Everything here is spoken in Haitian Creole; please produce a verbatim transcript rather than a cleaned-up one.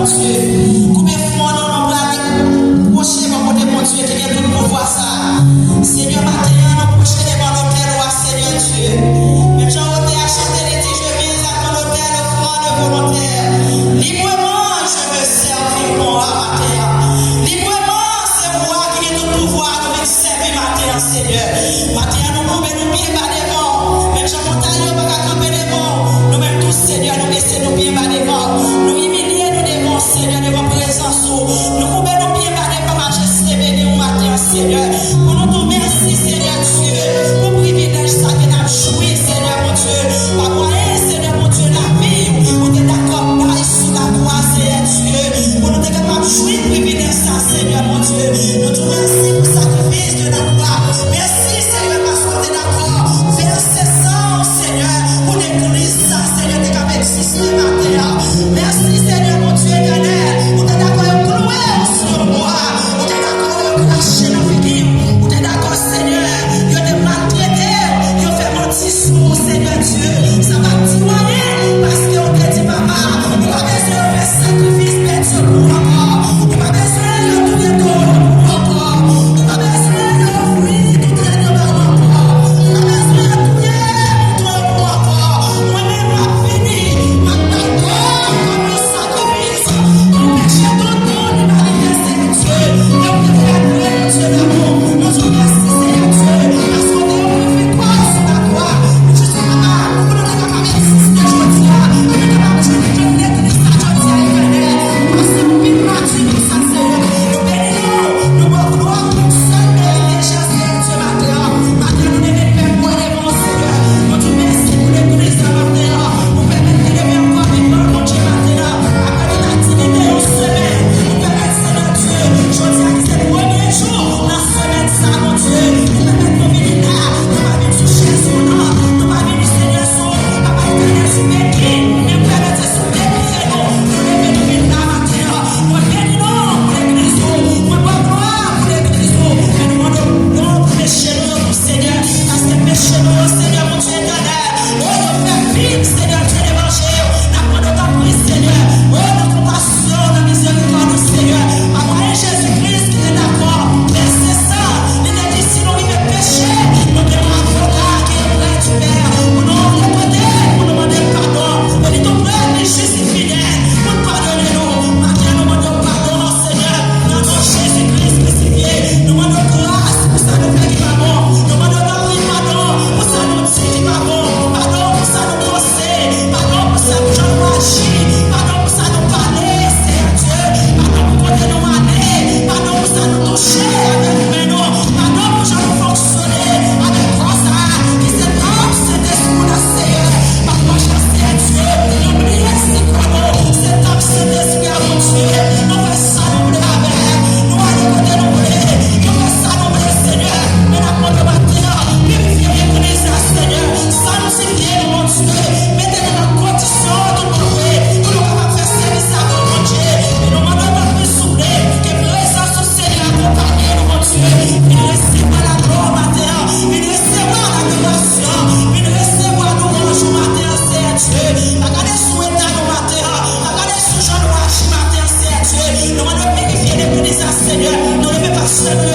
Dye. Koupe fwon nou, nou prale pwoche bò kote Bondye ki gen tout pouvwa sa. Senyè, maten an, nou pwoche devan lotèl ou a, Senyè Dye. Menm jan otè a chante, li di, je viens à ton autel offrant de volontaire. Librement, je veux servir ton roi maten an. Libreman, se ou a ki gen tout pouvwa, nou vin sèvi maten an, Senyè. Maten an, nou koube nou pye ba devan w. Menm jan montay yo pa ka kanpe devan w, nou menm tou, Senyè, nou bese nou pye ba devan w. Nou imilye nou devan w, Senyè, devan prezans ou. Nou koube nou pye ba devan majeste beni ou maten an, Senyè. Pou nou di w mèsi, Senyè Dye, pou privilèj sa ke n ap jwi, Senyè Bondye. Pa mwayen, Senyè Bondye, lavi w, ou te dakò bay sou lakwa, Senyè Dye, pou nou te kapab jwi privilèj sa, Senyè Bondye. Nou di w mèsi pou sakrifis de lakwa. Mèsi, Senyè, paske w te dakò vèse san w, Senyè, pou legliz sa, Senyè, te kab egziste maten an. Mèsi, Senyè Bondye Etènèl, ou te dakò yo kloure w sou yon bwa, ou te dakò yo krache nan figi w, ou te dakò, Senyè, yo te maltrete w, yo fè manti sou ou, Senyè Dye. Sa pa di w anyen, paske ou te di, Papa, ou pa bezwen yo fè sakrifis bèt yo pou ou ankò. Ou pa bezwen yo touye towo yo pou ou ankò. Ou pa bezwen yo ofri tout rèn yo ba ou ankò. Ou pa bezwen yo touye mouton yo pou ou ankò. Mwen menm, m ap vini, m ap bay kò m kòm yon sakrifis pou peche tout moun imanite, Senyè Dye. E ou te fè nou, Dye damou. Nou di w mèsi, Senyè Dye, paske w te ofri vi pa w sou lakwa. Jezi papa, pou nou te kapab egziste jodi a, pou nou te kapab di ke legliz sa jodi a, Etènèl, ou pase anpil mati pou sa, Senyè. Nou beni nou, nou ba w glwa pou ou sèl merite, chè Senyè Dye, maten an. Maten an, nou leve pèp mwen devan w, Senyè. Nou di w mèsi pou legliz la, maten an. Ou pèmèt nou leve ankò devan w, Bondye, maten an. Apre tout aktivite yon semèn, ou pèmèt, Senyè Dye, jodi a ki se premye jou nan semèn sa, Bondye, ou pèmèt nou vini la, nou pa vin sou chèz ou non, nou pa vini, Senyè, sou, Papa Etènèl, sou pye ki, men ou pèmèt se sou de pye nou, nou leve nou vin la maten an. Mwen beni nou pou legliz ou, mwen ba w glwa pou legliz ou, men nou mande w padon pou peche nou yo tou, Senyè, paske peche nou yo, Senyè, Bondye Etènèl, o, yo fè fim, Senyè Dye, devan je w. N ap mande w tanpri, Senyè, o, nan konpasyon, nan mizerikòd ou, Senyè, pa mwayen Jezi Kris ki te dakò vèse san, li te di, si nou rive peche, nou gen yon avoka ki oprè di Pè, pou nou rive kote l, pou nou mande l padon. E li tou prè, li jis, li fidèl, pou l padone nou. Maten an, nou mande w padon, Senyè, nan non Jezi Kris krisifye, nou mande w gras pou sa nou fè ki pa bon. Nou mande w tanpri padon pou sa nou di ki pa bon. Padon pou sa nou panse. Padon pou sa nou jan nou aji. Padon pou sa nou pale, Senyè Dye. Padon pou kote nou ale. Padon pou sa nou touche avèk men nou. Padon pou jan nou fonksyone avèk kò sa a ki se tanp Sentespri w la, Senyè. Papa, Senyè Dye, nou bliye se kò nou se tanp Sentespri a, Bondye. Nou fè sa nou vle avè l. Nou ale kote nou vle. Nou fè sa nou vle, Senyè. Men n ap mande w maten an, pirifye legliz la, Senyè. Sanktifye nou, Bondye. Mete nou nan kondisyon tout bon vre pou nou kapab fè sèvis avè w, Bondye. E nou mande w tanpri, souple, ke prezans ou, Senyè, akonpanye nou, Bondye. Vin resevwa laglwa maten an. Vin resevwa ladorasyon. Vin resevwa louwanj ou maten an, Senyè Dye. Pa gade sou eta nou maten an. Pa gade sou jan nou aji maten an, Senyè Dye. Nou mande w pirifye legliz la, Senyè. Nou leve pastè nou